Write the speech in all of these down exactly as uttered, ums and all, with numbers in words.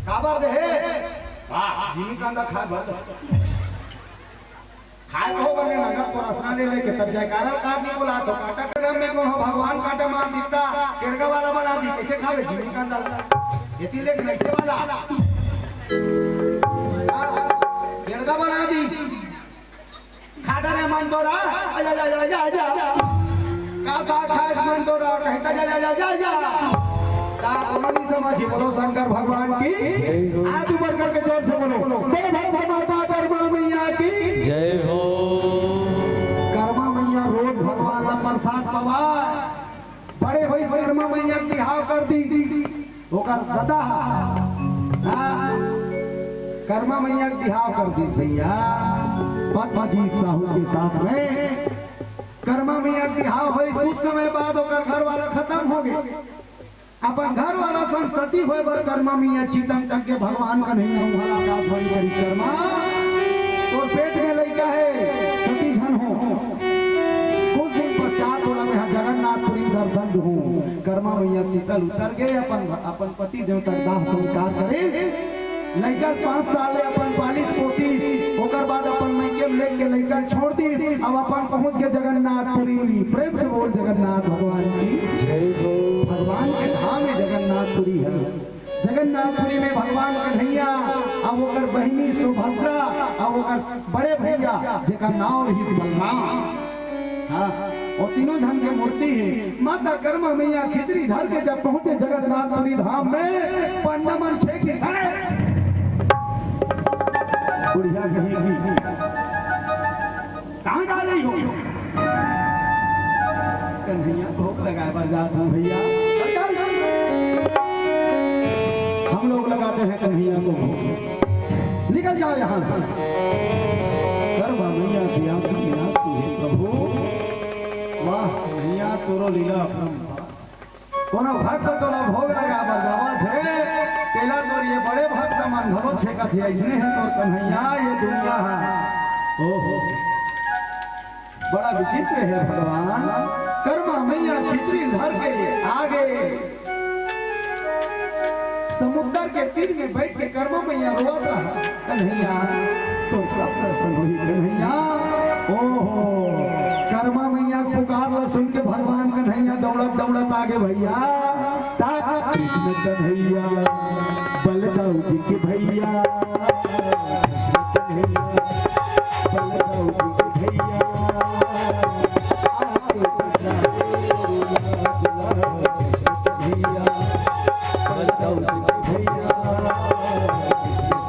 काबर दे हे? वाह, जिमी कांदा खाए बर। खाए को बने नंगा परसना ले लेके तब जयकारा का नहीं बोला तो काटा करम में को भगवान काटा मार दिता, केड़गा वाला बना दी, कैसे खावे जिमी कांदा? ये ती लेके नहीं से वाला। हाँ, केड़गा बना दी। खाटा ने मन तो रहा, आजा, आजा, आजा, आजा। का साथ खाए मन तो रहा, कहता जा, जा, जा, जा, जा। ता कोनो नहीं समझी, बोलो शंकर भगवान की। जय हो। हाथ ऊपर करके जोर से बोलो। बोलो भगवान माता कर्मा मैया की। जय हो। कर्मा मैया रोज भगवान ला प्रसाद पवा। बड़े होइस कर्मा मैया के बिहाव कर दी। ओकर ददा ह, हाँ, कर्मा मैया के बिहाव कर दी भैया, पद्मजीत साहू के साथ में। कर्मा मैया के बिहाव होइस, कुछ समय बाद ओकर घर वाला खत्म हो गए। अपन घर वाला संग सती होए बर कर्मा मैया चितम तक के भगवान कन्हैया उहाँ ला आकाशवाणी करिस, "कर्मा, तोर पेट में लइका हे, सती झन हो।" कुछ दिन पश्चात ओला मैं जगन्नाथपुरी दर्शन दूहूँ। कर्मा मैया शीतल उतर गए, अपन, अपन पति देव तक दाह संस्कार करिस। लइका पाँच साल ले अपन पालिस पोसिस, ओकर बाद अपन मइके में लेके लइका छोड़ दिस, अब अपन पहुँच गए जगन्नाथपुरी। प्रेम से बोल जगन्नाथ भगवान की। जय हो। भगवान के धाम है जगन्नाथपुरी है। जगन्नाथपुरी में भगवान कन्हैया, अब ओकर बहिनी सुभद्रा, अब ओकर बड़े भैया, जेकर नाम रही बलराम। हाँ, वो तीनों झन के मूर्ति है। माता कर्मा मैया खिचड़ी धर के जब पहुंचे जगन्नाथपुरी धाम में, पंडा मन छेकी है। बुढ़िया कहेगी, "कहाँ जा रही हो?" "कन्हैया, भोग लगाए बर जात हूँ भैया।" "चल, चल, चल। हम लोग लगाते हैं कन्हैया को भोग। निकल जाओ यहाँ से।" कर्मा मैया की आंखों में आंसू है, "प्रभु, वाह कन्हैया, तोरो लीला अपरंपार।" कोनो भक्त तोला भोग लगा बर जावत हे, तेला तोर ये बड़े भक्त मन घलो छेकत हे, अइसने हे तोर कन्हैया ये दुनिया हा। ओहो, बड़ा विचित्र हे भगवान। कर्मा मैया खिचड़ी धर के आगे समुद्र के तीर में बैठ के कर्मा मैया रोवत रहा, "कन्हैया, तोर कब दर्शन होही कन्हैया?" ओहो, कर्मा मैया के पुकार ला सुन के भगवान कन्हैया दौड़त दौड़त आगे भैया। ता कृष्ण कन्हैया, बलदाऊ जी के भैया, कृष्ण कन्हैया, बलदाऊ जी के भैया।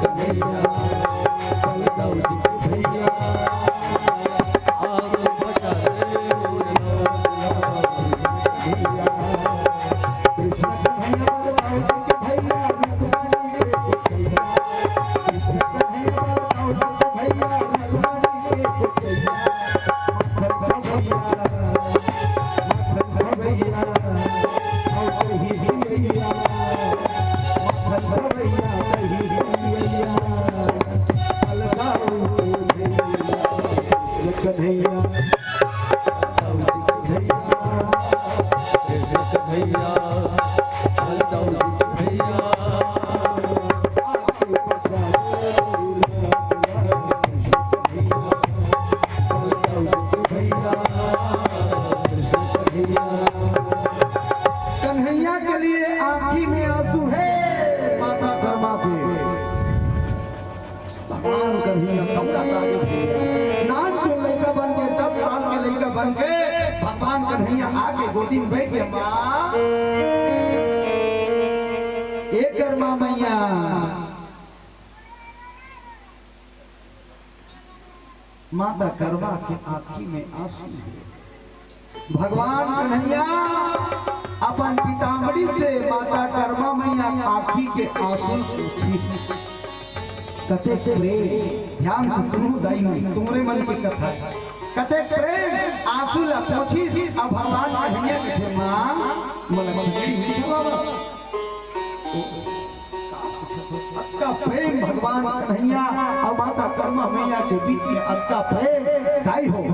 कन्हैया, कन्हैया, भैया। कन्हैया के लिए आंखी में आंसू है, माता कर्मा के। भगवान कन्हैया कमला तारीफ है। नान के लइका बन के, दस साल के लइका बन के भगवान कन्हैया आके गोदी में बैठ गया। माँ, ए कर्मा मैया, माता कर्मा के आंखी में आंसू है। भगवान कन्हैया अपन पीताम्बरी से माता कर्मा मैया आंखी के आंसू पोंछिस। कते प्रेम, ध्यान से सुनहू दाई मन, तुमरे मन के कथा। कते प्रेम आंसू ला पोंछिस, अब भगवान कन्हैया कथे, "माँ, मोला खिचड़ी नहीं खवावा।" अतका प्रेम भगवान कन्हैया अउ माता कर्मा मैया के बीच में, अतका प्रेम। दाई हो,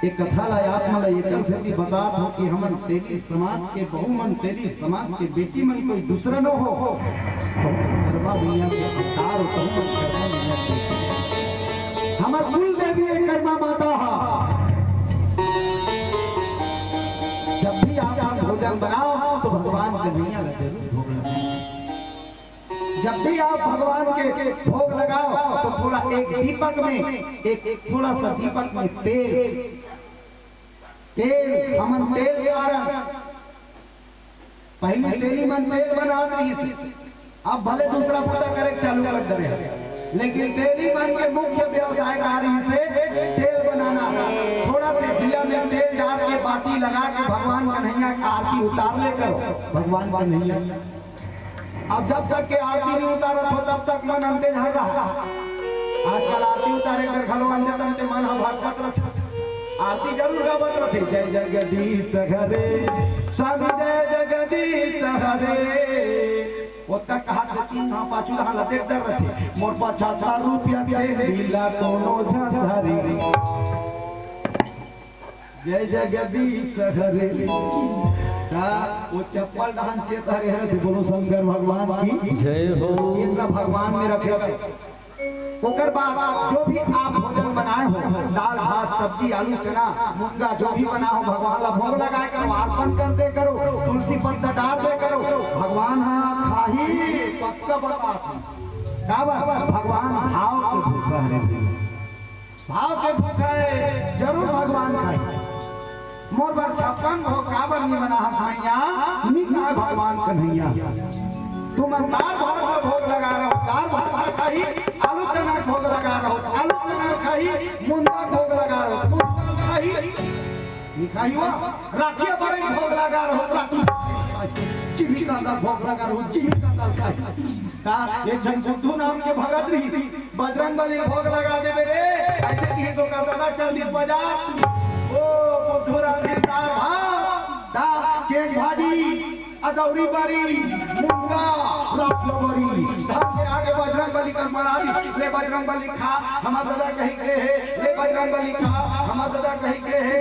ए कथा ला आप मन ला एकर सेती बतात हो कि हमन तेली समाज के बहू मन, तेली समाज के बेटी मन कोई दूसरा नो हो। जब भी आप भगवान के भोग लगाओ तो थोड़ा एक दीपक में, एक, एक थोड़ा सा दीपक में तेल, तेल, हमन तेल डारन। पहली तेली मन तेल बनात रहिस, अब भले दूसरा बुता करे चालू कर दे रहे, लेकिन तेली मन के मुख्य व्यवसाय का रहिस तेल बनाना। थोड़ा से दिया में तेल डाल के बाती लगा के भगवान कन्हैया की आरती उतार ले करो, भगवान कन्हैया। अब जब तक के आरती नहीं उतारत हो, तब तक मन अंते झन रहा। आजकल आरती उतारे कर घलो अंते तंते मन ह भटकत रथे। आरती जरूर गावत रथे, "जय जगदीश हरे, स्वामी जय जगदीश हरे।" ओतका कहा था कि ना पाछू रहा ला देख डर रथे, "मोर पचहत्तर रुपया से दिला कोनो झन धरी।" जय जगदीश हरे। का वो चप्पल डाहन चेत हरे हरे थे। बोलो शंकर भगवान की जय हो। चेतना भगवान में रखे। ओकर बाद जो भी आप भोजन बनाए हो, दाल, भात, सब्जी, आलू, चना, मुनगा, जो भी बना हो, भगवान ला भोग लगाए करो, अर्पण कर दे करो, तुलसी पत्ता डाल दे करो, भगवान हा खाही, पक्का बता। का बा? भगवान भाव के भूखा हरे भैया। भाव के भूखा हे, जरूर भगवान खाही। मोर बर छप्पन भोग काबर नी बना हस मैया, नी खाए भगवान कन्हैया। तुमन दाल भात का भोग लगा रहो, दाल भात का खाही, आलू चना का भोग लगा रहो, आलू चना का खाही, मुनगा का भोग लगा रहो, मुनगा का खाही, नी खाही हुआ, राखिया बड़ी भोग लगा रहो, राखी, चिनी कांदा भोग लगा रहो, चिनी कांदा खाही। का एक झन बुद्धू नाम के भगत रहिस, बजरंग बली भोग लगा देबे रे, अइसे किहिस ओकर दादा चल दिस बजार। ओ बुद्धू राम दिलदार भा, दा चेत भाजी, अदौरी बरी, मुनगा, राखिया बरी, धर के आगे बजरंग बली कर मड़ा दिस, "ले बजरंग बली खा, हमर दादा कही के हे, ले बजरंग बली खा, हमर दादा कही के हे।"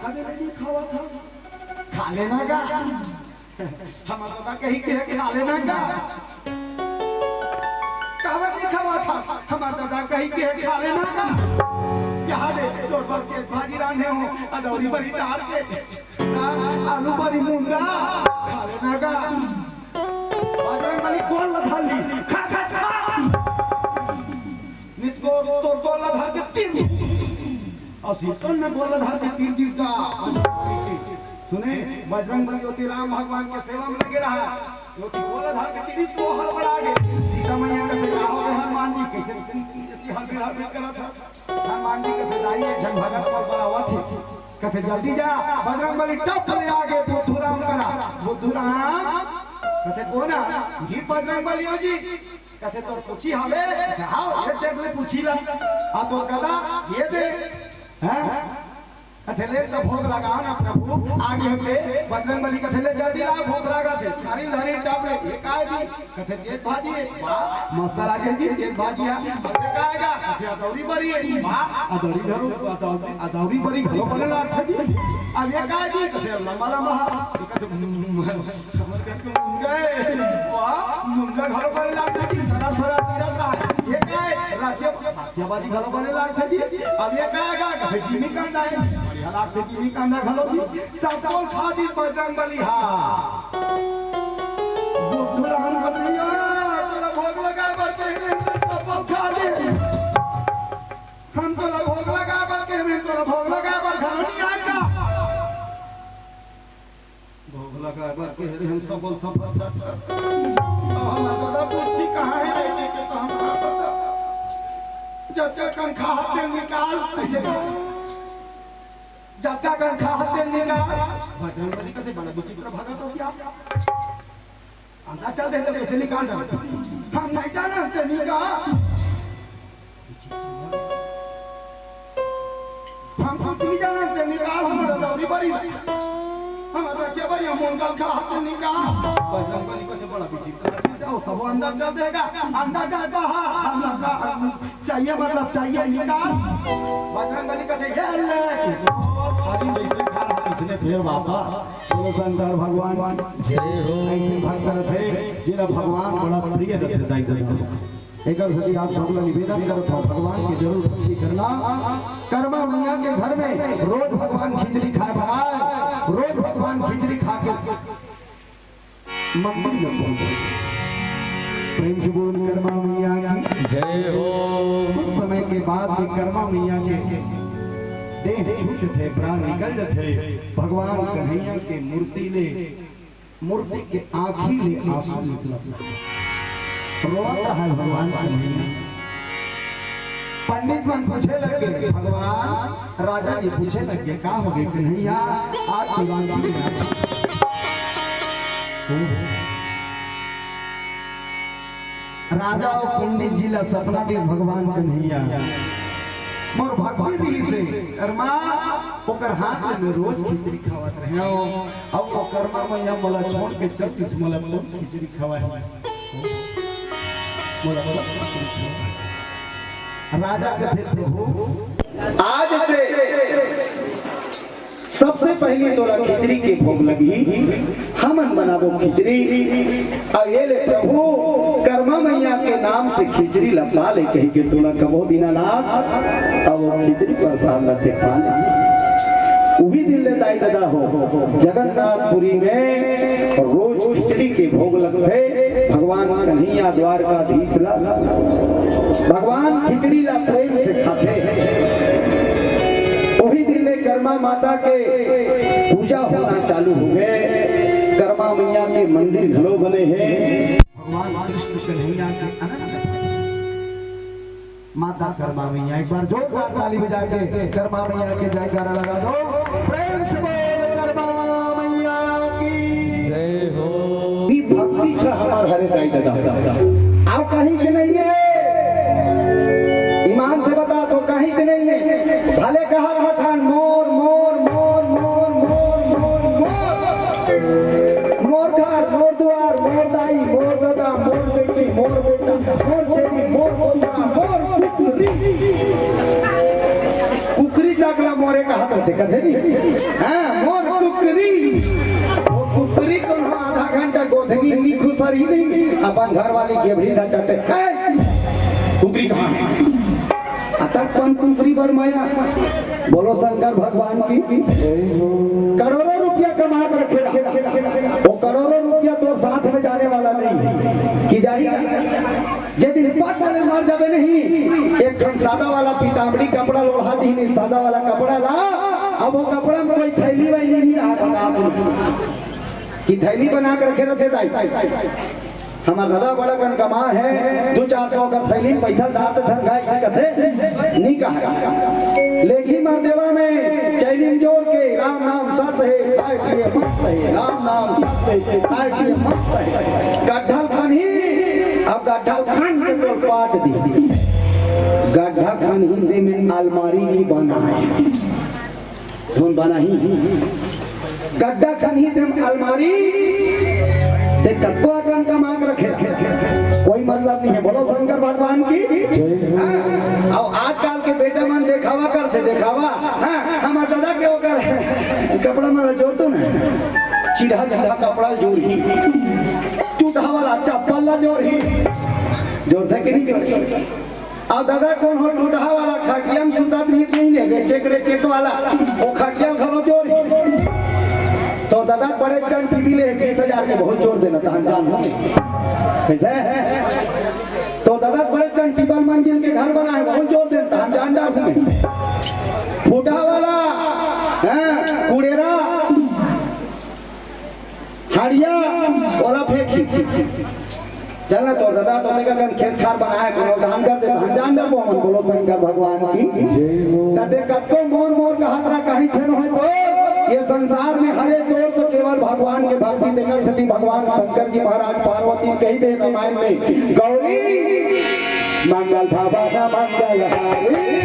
का बेरा नी खावत हस? खा लेना का? हमर दादा कही के खा लेना का? काबर नी खावत हस? हमर दादा कही के खा लेना का? यहाँ दे, तोर बर चेत भाजी रांधे हो, अदौरी बरी डाल के। आ, आलू बरी मुनगा, खा लेना का? बजरंग बली गोड़ ल धर लिस, खा, खा, खा। नित गोड़, तोर गोड़ ल धर के तीर दिस। अउ सिरकन में गोड़ ल धर के तीर दिस गा। सुने, बजरंग बली ओती राम भगवान के सेवा में लगे रहा। ओती गोड़ ल धर के तीर दिस, तो हड़बड़ा गे। सीता मैया कथे, "का हो गे हनुमान जी, कइसे हड़बड़ हड़बड़ करत हस?" हनुमान जी कथे, "दाई, एक झन भगत मोर बर आवत हे।" कथे, "जल्दी जा।" बजरंग बली टप ले आगे बुद्धू राम करा। बुद्धू राम कथे, "कोन आ?" "ही बजरंग बली हो जी।" कथे, "तोर पूछी हवे?" कथे, "हाव, ये देख ले पूछी ला।" "आ तोर गदा?" "ये दे।" हैं? कथे, "ले तो भोग लगाओ ना प्रभु, आगे होते।" बजरंग बली कथे, "ले जल्दी ला, भोग लगा दे।" सारी धरी टप ले, "ये काय जी?" कथे, "चेत भाजी हे।" "वाह, मस्त लागे जी, चेत भाजी हे।" "अब ये काय गा?" कथे, "अदौरी बरी हे।" "वाह, अदौरी धरो, अदौरी, अदौरी बरी घलो बने लागथे जी।" "अब ये काय जी?" कथे, "लंबा लंबा हे।" कथे, "हमर घर के मुनगा हे।" "वाह, मुनगा घलो बने लागथे जी, सरा सरा तीरथ हे।" "ये काय?" "राखिया, राखिया बरी घलो बने लागथे जी।" "अब ये काय गा?" कथे, "जिमी कांदा हे।" "बढ़िया लागथे जिमी कांदा घलो जी।" सब कोई खा दिस बजरंग बली हा। बुद्धू राम बलिया, तोला भोग लगाए बर कहे रहे, तो सब कोई खा दिस। हम तोला भोग लगाए बर कहे रहे, तोला भोग लगाए बर घलो नी आए का? भोग लगाए बर कहे रहे, हम सब बोल सब। अब हमर दादा पूछी कहाँ हे रे, के तो हम का पता। जब तक हम खा के निकाल, ऐसे जतका कन खाहत तेन निकाल। बजरंग बली कथे, "बड़ा विचित्र भगत हस यार। अंदर चल दे तो कइसे निकाल डर। हम नहीं जाना तेन निकाल। हम कुछ नहीं जाना तेन निकाल, हमर अदौरी बरी। हमर रखे बरी, हम उनका खाहत तेन निकाल।" बजरंग बली कथे, "बड़ा विचित्र आदमी हे, वो सब अंदर चल देगा।" अंदर जाता है, हम चाहिए, मतलब चाहिए, निकाल। बजरंग बली कथे, "ये ले।" खाली वैसे खा रहा, इसने फिर वापस। बोलो शंकर भगवान। जय हो। ऐसे भक्त रथे, जिन्हें भगवान बड़ा प्रिय रथे, दाई ददा। एकर सेती आप सब ला निवेदन करत हौं, भगवान के जरूर भक्ति करना। कर्मा मैया के घर में रोज भगवान खिचड़ी खाए बर आए, रोज भगवान खिचड़ी खा के मंदिर में पहुंचे। प्रेम से बोल कर्मा मैया की जय हो। कुछ समय के बाद में कर्मा मैया के देह छूट थे, प्राण निकल जाते। भगवान कन्हैया के मूर्ति ले, मूर्ति के आँखी ले आंसू निकलत हे। रोवत हे भगवान कन्हैया। पंडित मन पूछे लगे, भगवान, राजा जी पूछे लगे, का हो गे कन्हैया, आज तो रात की रात। राजा अउ पंडित जी ला सपना दे भगवान कन्हैया, मोर भक्ति रहिसे, अरे माँ, ओकर हाथ ले मैं रोज खिचड़ी खावत रहे हूँ। अब वो कर्मा मैया मोला छोड़ के चल दिस, मोला कोन खिचड़ी खवाही? मोला कोन खिचड़ी खवाही? राजा कथे, प्रभु, आज से सबसे पहली तोला खिचड़ी के भोग लगही, हमन बनाबो खिचड़ी। अउ ये ले प्रभु, कर्मा मैया के नाम से खिचड़ी ला पा ले कहि के तोला कबो दीनानाथ, अब वो खिचड़ी प्रसाद ला ते खा ले। उही दिन ले दाई ददा हो, जगन्नाथपुरी में रोज खिचड़ी के भोग लगथे। भगवान कन्हैया द्वारकाधीश ला, भगवान खिचड़ी ला प्रेम से खाथे। उही दिन ले कर्मा माता के पूजा होना चालू हो गे। कर्मा मैया के मंदिर घलो बने हे। भगवान कृष्ण कन्हैया के अनंत माता कर्मा मैया, एक बार जोरदार ताली बजा के कर्मा मैया के जयकारा लगा दो। प्रेम से बोल कर्मा मैया की जय हो। ई भक्ति छ हमर हरे दाई ददा। अउ कहीं के नहीं है। ईमान से बता तो कहीं के नहीं है। भले कहा था मोर, मोर, मोर, मोर, मोर, मोर, मोर। मोर घर, मोर दुआर, मोर दाई, मोर ददा, मोर बेटी, मोर बेटा, मोर छेरी, मोर पोता, मोर कुकरी। कुकरी तक ला मोरे कहत रहिथे, कथे नहीं? हाँ, मोर कुकरी। वो कुकरी कोनो आधा घंटा गोधनी नी खुसरही नहीं, अपन घर वाली गेवड़ी धर डरथे, "ए, कुकरी कहाँ है?" अतक पन कुकरी बर मया। बोलो शंकर भगवान की। करोड़ों रुपया कमा के रखे रहा। वो करोड़ों रुपया तो साथ में जाने वाला नहीं है। कि जाही जे दिन पट वाले मर जाबे नहीं, एक ठन सादा वाला पीताम्बरी कपड़ा लोढ़ा दी नहीं, सादा वाला कपड़ा ला, अब वो कपड़ा में कोई थैली वैली नहीं रहा, बता दो। कि थैली बना के रखे रहते दाई। हमर ददा बड़ा कन कमा है, दू चार सौ का थैली पैसा डाल दे धन गाय से कथे, नहीं कहा। लेकिन मरदेवा में चैलिम जोर के, "राम नाम सत्य है, खाए पिए मस्त है, राम नाम सत्य है, खाए पिए मस्त है।" गड्ढा खनही, अब गड्ढा खन के तोर पाट दी। गड्ढा खनही ते में अलमारी नहीं बना है। धुन बना ही। गड्ढा खनही ते अलमारी, ते कतको अकन कमा के रखे, कोई मतलब नहीं है। बोलो शंकर भगवान की। हाँ, अब आजकल के बेटा मन देखावा करथे, देखावा। हाँ, हमर ददा के ओकर कपड़ा मन जोर तो ना, चिरहा चिरहा कपड़ा जोर ही, टूटा वाला चप्पल ला जोर ही, जोर थे कि नहीं जोर? अब ददा कोन हो टूटहा वाला खटिया में सुतत नहीं सुई ले, रेचेक रेचेक वाला, वो खटिया घलो जोर ही। तो ददा बड़े जन टीवी ले बीस हजार के बहुत जोर देना, तहन जान हो। कैसे? तो ददा बड़े जन टिबल मंजिल के घर बना है, बहुत जोर देना, तहन जान डाल हूँ। फूटा वाला, हैं, कुड़ेरा, हड़िया, ओला फेंकी। चल ना तोर ददा, तो तेका कन खेत खार बनाए, कोनो धान कर दे, धान जान दे, वो मन बोलो शंकर भगवान की। जय हो। त ते कतको मोर मोर कहत रहा, कहीं छन होय तो, ये संसार में हरे तोर तो केवल भगवान के भक्ति, तेकर सेती भगवान शंकर जी महाराज पार्वती कही दे रामायण में, "गौरी मंगल भवन मंगल हारी।"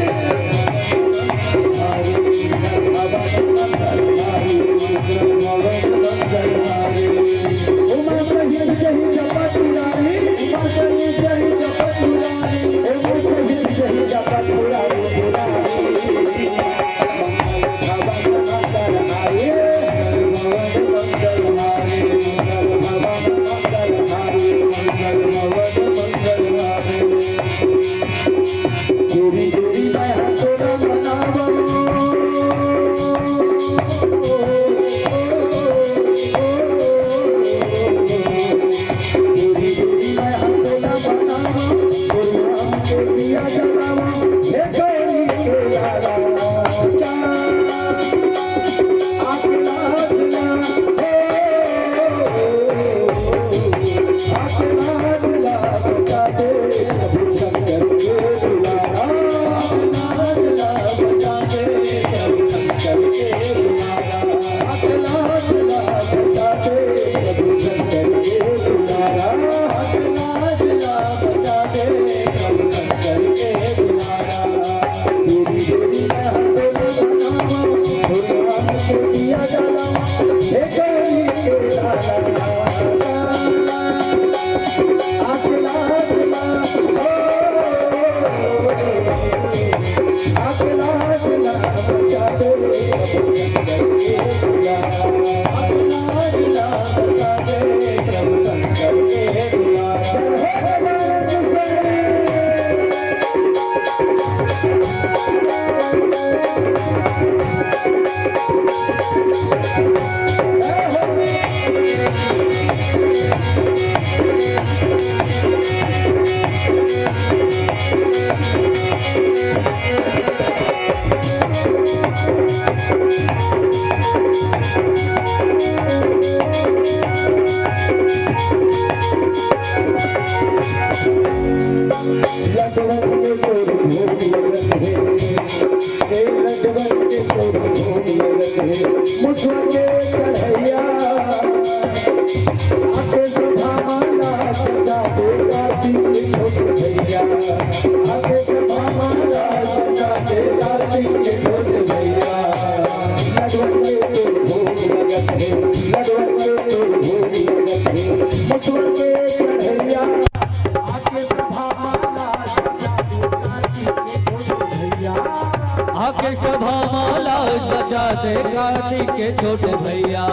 आके सभा मा लाज बचा दे कार्तिक के छोटे भैया।